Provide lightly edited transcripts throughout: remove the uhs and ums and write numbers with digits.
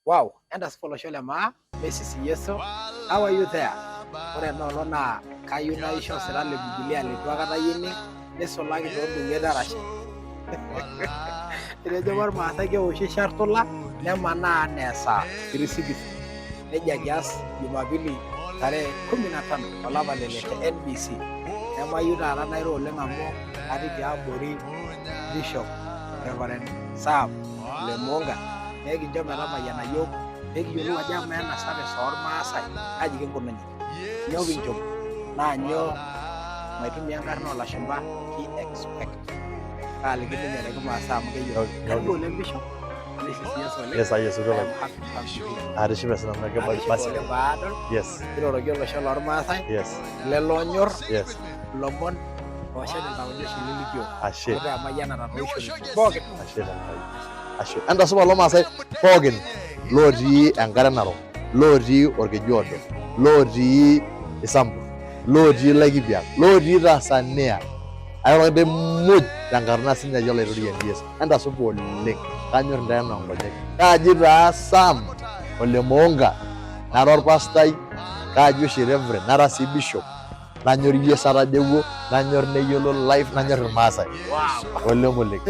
Wow, entasipa olosho le maa, Mrs. Yeso. How are you there? Ore ena olong naa kayieu naisho osira le Biblia leitu aikata iyie ining nisulaki toondung'et erashe. Etejo apa irmaasai keoshi shartula nemanaa anaa esaa kirisikisi. Nejia kias Jumapili tarehe 15 olapa le ile te NBC. Nemayieu taata nairo oleng amu atii tiabori Bishop Reverend Sam Ole Moonga naa ekincho metamayiana iyiook pee kiyiolou ajo amaa ena service oormaasai kaji kinkununye, nyoo kinchop naa nyoo maitumia enkarna oolashumba ki expect kaaliki ninye te kimaasai amu keyiolo. Karibu oleng Bishop, Mrs. Yesu oleng. Yes, I yes, I am happy to have you here. Atishipe sinanu ake Atishipe basi. oleng paadol kiroroki olosho lormaasai lelo oonyor ilomon ooshet iltauja oshi lilikio. Ashe. Amu taa emayianata tooishoritin pookin. Ashe tenkai. Ashe. Entasupa loo Maasai pookin lotii enkare narok, lotii orkeju odo, lotii Isambur, lotii Laikipia, lotii Tanzania. Airoroki intae muj tenkarna sinyati Olaitoriani Yesu. Entasupa oleng. Kanyor intae enaa nkonyek. Kaaji taa Sam Ole Moonga, nara orpastai, kaaji oshi Reverend, nara sii Bishop. Nanyor Yesu atadewuo, nanyor neyiolo life, nanyor Irmaasai. Oleng oleng.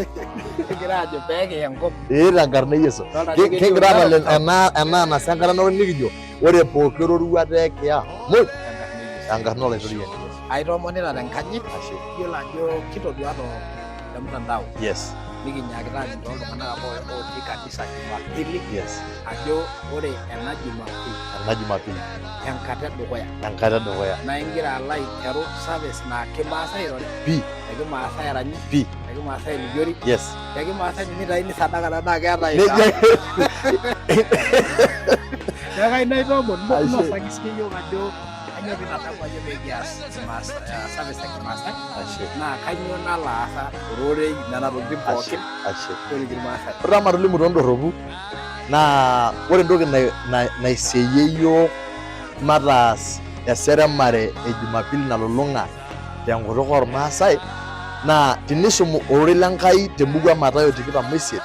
Kigira aajo pee kiya enkop. Ee tenkarna e Yesu. Idolta ajo ketii Kigira oltau. atal ena ena anasa enkata narok nikijo ore pooki roruata e kiya muj Tenkarna e Yesu. tenkarna Olaitoriani Yesu. Aitoomonita tenkanyit, Ashe. iyiolo ajo kitodua to te mtandao. Nikinyaakita aaning tooltung'anak apa otii kanisa Jumapili ajo ore ena Jumapili Ena Jumapili. Tenkata edukuya. Tenkata edukuya. Naa ingira alo aiteru service naa kimaasai irori. Pii. Te kimaasai eranyi. Pii. Te kimaasai elikiori. Te kimaasai ninye itayuni sadaka tenaa keetae. Nejia. Neeku kayieu naitoomon Ashe. nosaki siyie iyiook ajo kainyoo piitadamu ajo pee kias service e kimaasai Ashe. naa kainyoo nalo aasa ororei nena tokitin Ashe. pookin Ashe. toliki irmaasai. Ore taa matolimu toondorropu naa ore entoki naiseyie iyiook mataas eseremare e Jumapili nalulung'a tenkutuk ormaasai naa tinisum ororei le Nkai tembuku e Matayo 28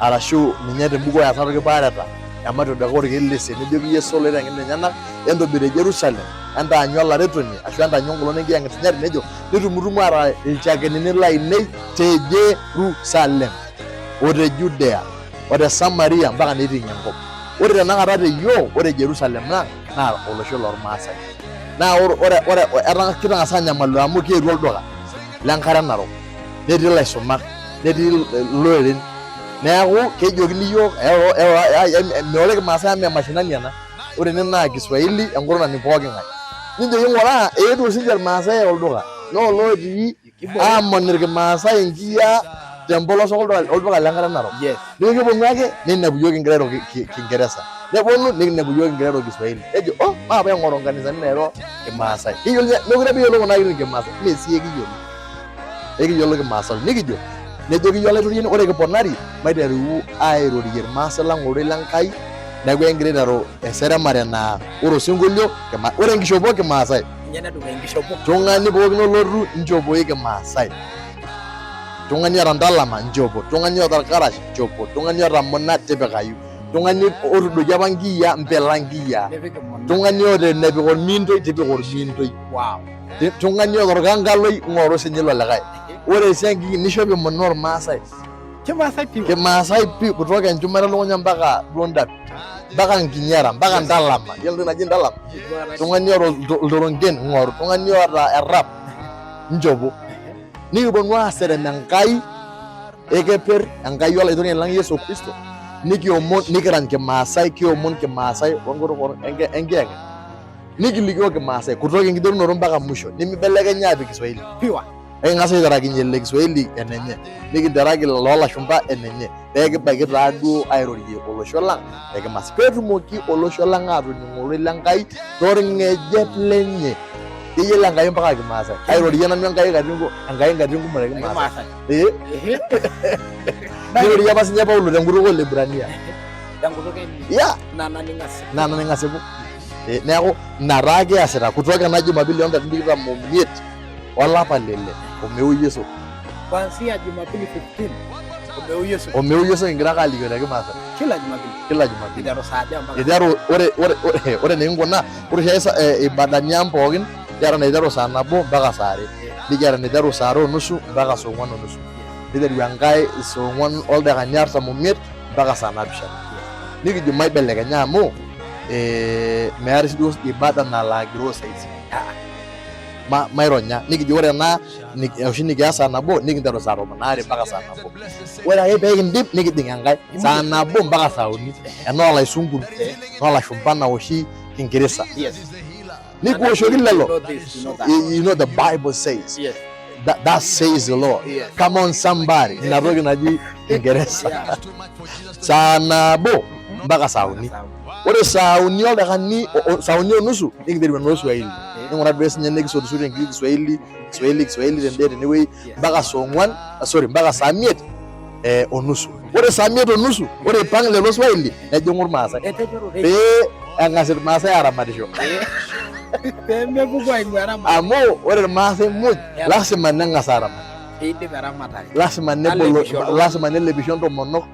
arashu ninye tembuku e Aasak Orkipaareta emaitoduaki orkeek le isiet nejoki Yesu oloiteng'eni lenyenak entobik te Jerusalem entaanyu olaretoni ashu entaanyu engolon enkiyang'et sinyati nejo nitumutumu ataa ilchakenini lainei te Jerusalem o te Judea o te Samaria mpaka neiting'ie enkop. Ore tenakata te yiok, ore Jerusalem ang naa olosho lormaasai. Naa ore ore ore etang'as kitang'asa anyamalu amu kietuo olduka le Nkare Narok, netii ilaisumak, netii iloreren. Neeku kejokini iyiok meoro kimaasai amu mee mashinani ena. Ore ene naa Kiswahili enkutuk naning pooki ng'ae. Nijo king'uraa eetuo sinche irmaasai olduka naa olotii aamon irkimaasai inkiyiaa tempolos olduka le Nkare Narok. Neeku keponu ake ninepu iyiok kingira airo Kingeresa. Neponu nikinepu iyiok kingira airo Kiswahili. Nejo oh maape aing'oru nkanisani nairo Kimaasai. Keyiolo ninye mekure apa eyiolo kuna tokitin Kimaasai. Mee sii ekiyiolo. Ekiyiolo Kimaasai. Nikijo nejoki iyiok Olaitoriani ore kiponari maiteru airorie irmaasai lang ororei le Nkai neeku ekigira aiteru eseremare naa ore osinkolio ore enkishopo Kimaasai. Ninye enedukuya enkishopo. Tung'ani pookin olotu nchopoi Kimaasai. Tung'ani oota ntalama nchopo, tung'ani oota irkarash nchopo, tung'ani oota muna tipikayu, tung'ani otuudoki apa nkiyiaa mpila nkiyiaa, Nipik imuna. tung'ani oota enepik ormintoi tipika ormintoi, Wow. Tung'ani oota orkankaloi ng'oru sinye ilo likae. Ore esiankiki nishop imuna ormaasai. Kimaasai pii. Kimaasai pii kutoka enchumata elukunya mpaka duo ndapi mpaka nkinyara mpaka ntalama. Yiolo entoki naji ntalama? Tung'ani oota iltoronken ng'oru, tung'ani oota errap nchopo. Nikiponu aaserem Enkai ekeper Enkai Olaitoriani lang Yesu Kristo nikiomon nikirany kimaasai kiomon kimaasai wenkutuk enkiyang'et nikilikio kimaasai kutoka enkiterunoto mpaka musho nimibelekenyi aapik Kiswahili. Pure. Eking'as aiterakinye ile Kiswahili enenye nikinteraki loolashumba enenye pee kibaiki taa duo airorie olosho lang le kimaasai peetumoki olosho lang aatoning ororei le Nkai torng'ejep lenye. Keyiolo Enkai mpaka kimaasai. Airorie nanu Enkai Enkai nkatitin kumok te kimaasai. Ee. Nirorie apa sinye Paulo tenkutuk oolebrania. Tenkutuk enye. Yeah. Ina naning asipu. Ina naning asipu. Neeku ina taa kiasita kutoka ena Jumapili oo ntarikini 25 olapa le ile omeu Yesu. Kuanzia Jumapili 15 Omeu Yesu. Omeu Yesu kingira ake alikio te Kimaasai. Kila Jumapili. Kila Jumapili. Iteru saa aja mpaka? Iteru ore enikinkuna ore oshi ibadani ang pookin kiata enaiteru saa nabo mpaka saa are. Nikiata enaiteru saa are onusu mpaka saa ong'uan onusu. Niteru enkae saa ong'uan oldaikani artam omiet mpaka saa naapishana. Nikijo maibelekenya amu meetae sii duo ibada nalo agiroo saa isiet. Maironya nikijo ore ena oshi nikias saa nabo nikinteru saa tomon aare mpaka saa nabo. Ore ake pee kindip nikijing enkae saa nabo mpaka saa uni enoo laisunkun enoo lashumpa naoshi Kiingereza. Nikiwoshoki lelo. You know the Bible says. That says the Lord. Come on somebody. Ina toki naji Kiingereza. Saa nabo mpaka saa uni. Ore saa uni oldakani saa uni onusu nikinteru enoo Swahili. Ning'ura duo sininye nikisotusotu enkiti Kiswahili, Kiswahili, Kiswahili tende tenewueji mpaka saa ong'uan, sorry mpaka saa miet onusu. Ore saa miet onusu, ore ipang' lelo Swahili nejing'u Irmaasai. Pee eng'as Irmaasai aaramatisho. Pee mepuku aing'ua eramatare. Amu ore Irmaasai muj lasima neng'as aaramat. Peidip eramatare. Lasima nebolo lasima nelepisho intomonok,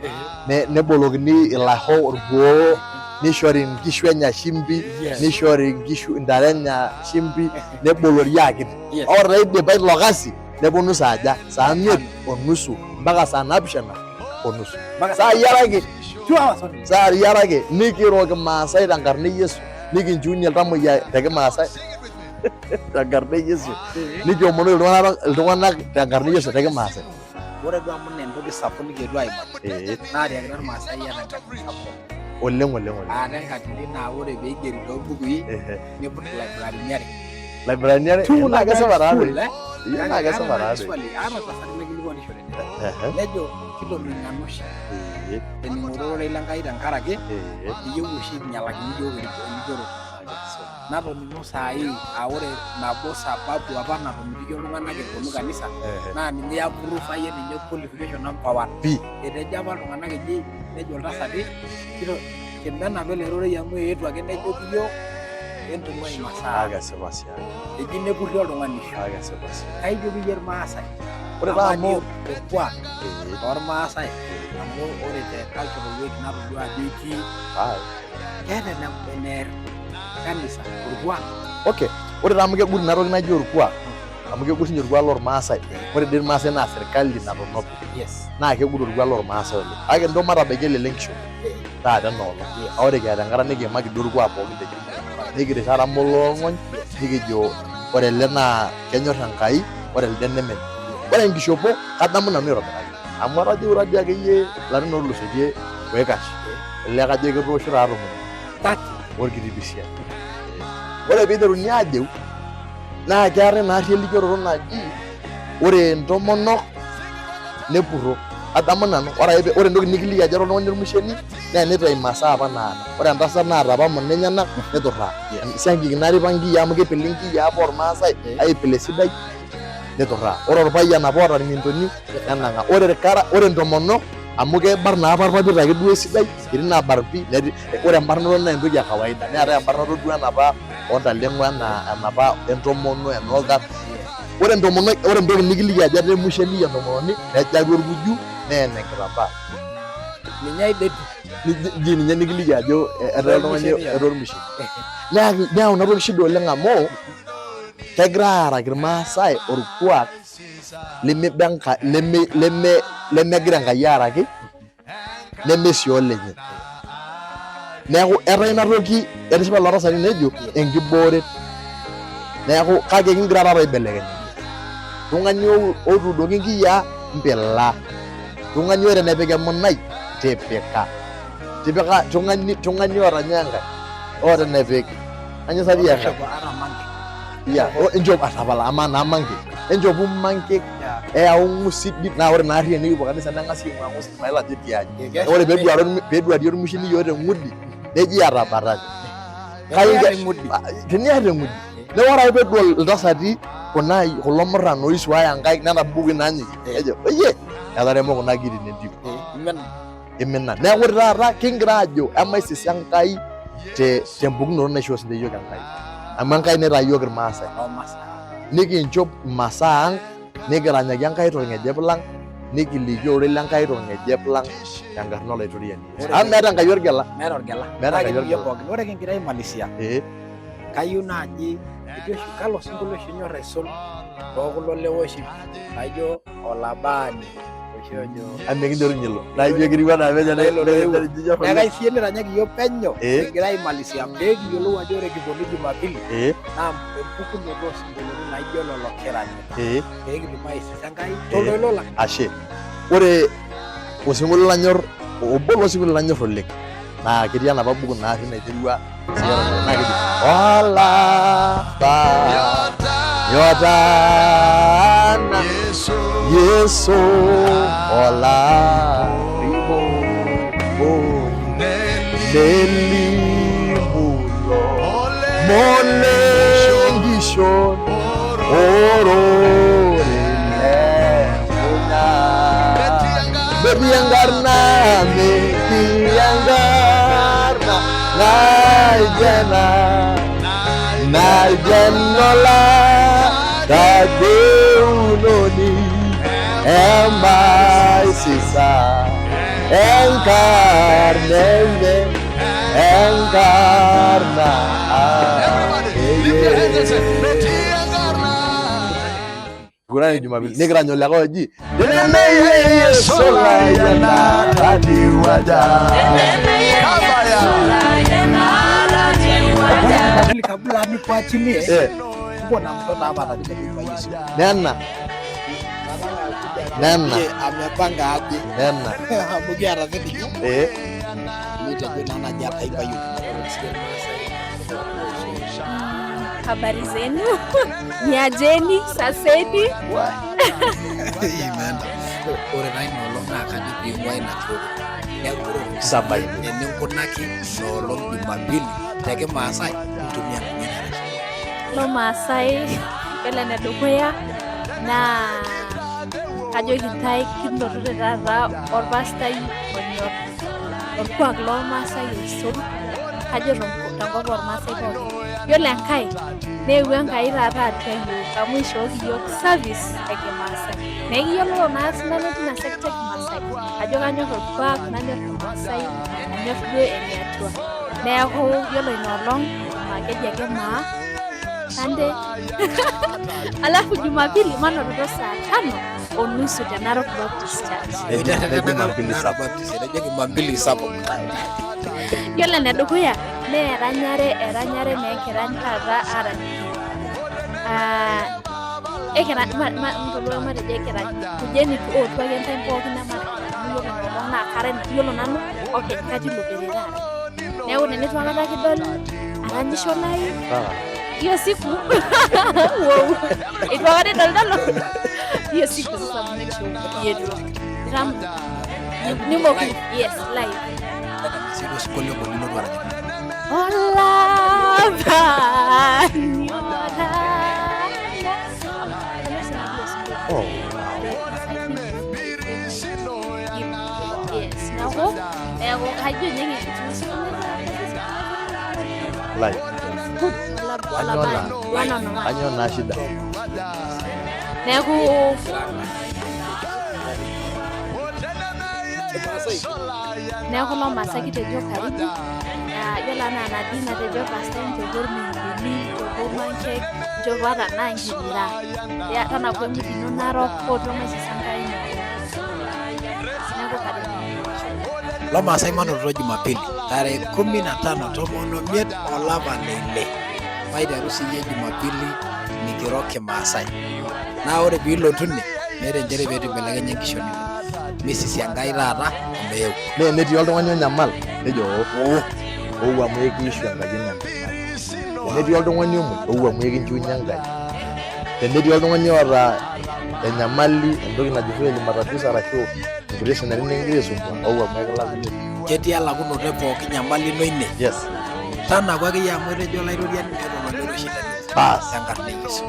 nebolokini ilasho orkuoo, nishori inkishu enye shimbi, nishori inkishu intare enye shimbi, nebolori akiti. Ore taa eidipa ilo kasi neponu saa aja? Saa miet onusu mpaka saa naapishana onusu. Saai are ake. Saai are ake nikiro kimaasai tenkarna e Yesu, nikinchiunye iltamoyia te kimaasai tenkarna e Yesu, nikiomonoki iltung'anak tenkarna e Yesu te kimaasai. Ore duo amu naa entoki sapuk nikietuo aimaki naa tiakita Irmaasai iyata enkatini sapuk. Oleng oleng oleng. Aata enkatini naa ore pee eigeri toorbukui niput librariny are. Librariny are? Naa kesipa taa doi. Naa kesipa taa doi. Aata oltasat laikilikuanishore nejo kitoning'ano oshi tening'oto ororei le Nkai tenkaraki eyieu oshi einyalakini iyiook elikioto. Natoning'o saai aa ore nabo sababu apa natomitikio iltung'anak eponu kanisa naa ninye approve ninye qualification number one. Etejo apa iltung'anak eji nejo iltasati kimen apa ele rorei amu eetuo ake nejoki iyiook entung'uai imasaa. Kesipa sii. Eji nepurri oltung'ani. Kesipa sii. Kaijoki iyie Irmaasai. Ore taa amu orkuak loormaasai amu ore te cultural week natodua ajo itii keeta eneer kanisa orkuak. Okay, ore taa amu kegut ina toki naji orkuak amu kegut sinye orkuak lormaasai. Ore dii irmaasai naa serkali natonope. Naa kegut orkuak lormaasai oleng. Kake ntoo matabaiki ele lenkishopo taata ena olong. Ore kiata enkata nikiimaki duo orkuak pookin te jumla. Nikirish taata moloong'ony nikijo ore ele naa kenyor Enkai ore elde nemenyor. Ore enkishopo kadamu nanu aitobiraki amu atajeuwua dii akeyie ilarin ootulusoitie oikash olee kajo ketoosho taa tomon orkiti pisiai. Ore piiteruni aajeu naa keetae naarri elikioroto naji ore intomonok nepurro. Adamu nanu ore ake ore entoki nikiliki ajo oltung'ani ormusheni naa enitayu imasaa apa naata. Ore entasat naata apa imuna enyenak niturraa. Esiankiki naripa nkiyiaa amu kipili nkiyiaa apa ormaasai aipil esidai niturraa. Ore orpayian apa oota irmintoni nenang'aa. Ore irkara ore intomonok amu kebarn naa apa irpapit ake duo esidai etii naabarn pii netii ore embarnoto naa entoki e kawaida neetae embarnoto duo enapa oontaleng'o enaa enapa entomono enooltar. Ore entomonok ore entoki nikiliki ajo etaa emusheni entomononi nejaru orkuju neen enkitambaa. Ninye identity. Ji ninye nikiliki ajo etaa oltung'ani etaa ormusheni. Neyau ina toki shida oleng amu kegira aaraki irmaasai orkuak lemiba Enkai lemegira Enkai aaraki neme sii olenye. Neeku etaa ina toki etishipa lelo tasati nejo enkibooret. Neeku kake kigira taata aibelekeny. Tung'ani otuudoki nkiyiaa mpila. Tung'ani ore enepik emunai tipika. Tipika tung'ani tung'ani oota nyoo enkae oota enepik kanyoo sa dii enkae? Yeah, enchop atapala amaa naa mankek. Enchopu mankek eyau ng'usidi naa ore naarri enikipuo kanisa neng'asi aing'ua ng'usidi mayiolo ajo tiaji. Ore peeduari ormusheni iyiook teng'udi neji etabatate. Teniata eng'udi. Neeku ore ake peedol iltasati kuna kulo murran oisuaya nkaik nenap imbukui naanyiki nejo oyie etaremo kuna kiitin entim. Imina. Neeku ore taata kingira aajo emaisisa Enkai te tempukunoto naishoo sinche iyiook Enkai. Amu Enkai naitaa iyiook Irmaasai. Nikinchop imasaa ang, nikiranyaki Enkai tolng'ejep lang. Nikilikio ororei le Nkai tolng'ejep lang tenkarna Olaitoriani. Ore Amu meeta Enkai orgela. Meeta orgela. Meeta Enkai Kake orgela. pookin. Ore kingira aimalisia, kayieu naaji etii oshi kalo sinkolio oshi inyor aisul too kulo le worship laijo Olabaani oshi ojo Amu ekinterunye ilo. Naa ijo ekitiu anaa penyo Ilo loewuo. nekinyor Neeku oleng. siiyie niranyaki iyiook penyo kigira aimalisia pee kiyiolou ajo ore kiponu Jumapili naa empukunoto osinkolioitin laijo lelo kiranyita pee kitum aisisa Enkai toltoilo lang. Ashe. Ore osinkolio lanyor, obo loosinkolioitin lanyor oleng naa ketii enapa buku naarri naiterua naa keji Olapa Yotana Yesu olarikoni nelimulo molengishon orore lekunya. Metii enkarna, metii enkarna naijo ena, naijo enola kadeunoni emaisisa enkarna enye enkarna eye. Kiguranie Jumapili nikirany olikae oji Kabla nikuachilie, tuko na mtoto hapa atakuja kuimba Yesu. Nena. Nena. Amepanga aje? Nena. Amu kiata sininye. Nitejo naa naji ataimba yiok. Habari zenu? Niajeni, saseni. Imeenda. Ore taa ina olong naa kajo piing'ua ina kiroret. Neeku ore Sabai. eninkunaki ina olong Jumapili te kimaasai intumia nkulie narashu. Lo Maasai, yiolo enedukuya naa kajoki intae kinotote taata orpastai onyor orkuak lormaasai aisul kajo tenkop ormaasai pookin. Yiolo enkae neewuo Enkai taata atua iyiook amu ishooki iyiook service e kimaasai. Naa ekiyiololo naa sinanu tina sector e kimaasai ajo kanyor orkuak nanyor irmaasai nanyor duo eniatua. Neeku yiolo ina olong maa keji ake maa Sunday alafu Jumapili manototo saa tano onusu te Narok Baptist Church. Jumapili sapuk. Etejo Jumapili sapuk. Yiolo enedukuya naa eranyare eranyare naa ekirany taata arany ekirany ntoluo matejo ekirany kujeni ootu ake ntae pookin ematirany amu yiolo ina olong naa kara yiolo nanu openy katii ilo orere arany. Neeku teneitu aikata kidol aranyisho live hiyo siku wow eitu aikata idolidolo hiyo siku sasa make sure yetu Ram nimoku yes live Sio osinkolio obo lilotu aranyaki. Olapa nyota. Oh. Yes, neeku neeku kajo ninye Live. Kanyoo naa shida? Neeku neeku lomaasai kitejo karibu naa yiolo anaa enatii natejo pastai nchopo irminguni nchopo mankek nchopo ata naa nkibira ya tanapu emiti ino narok ootu emaisisa Enkai ino neeku karibu. Lomaasai manototo Jumapili tarehe 15 15 olapa le ile. Maiteru siyie Jumapili nikiro kimaasai. Naa ore piilotu ine meeta enchere peitu ibelekenya enkishon ino. Misisi Enkai taata omeyeu. Naa enetii oltung'ani onyamal nejo oo ou amu ekiishu Enkai enyamali. Tenetii oltung'ani omuoi ou amu ekinchiunye Enkai. Tenetii oltung'ani oota enyamali entoki najo Kiswahili matatizo arashu nkuti sinaritin nikigira aisumbua ou amu ekilak. Ketii elakunoto e pooki nyamali ino ine. Yes. Tanaku akeyie amu etejo Olaitoriani meeta olonyor oshi tenebo. Baas. Tenkarna e Yesu.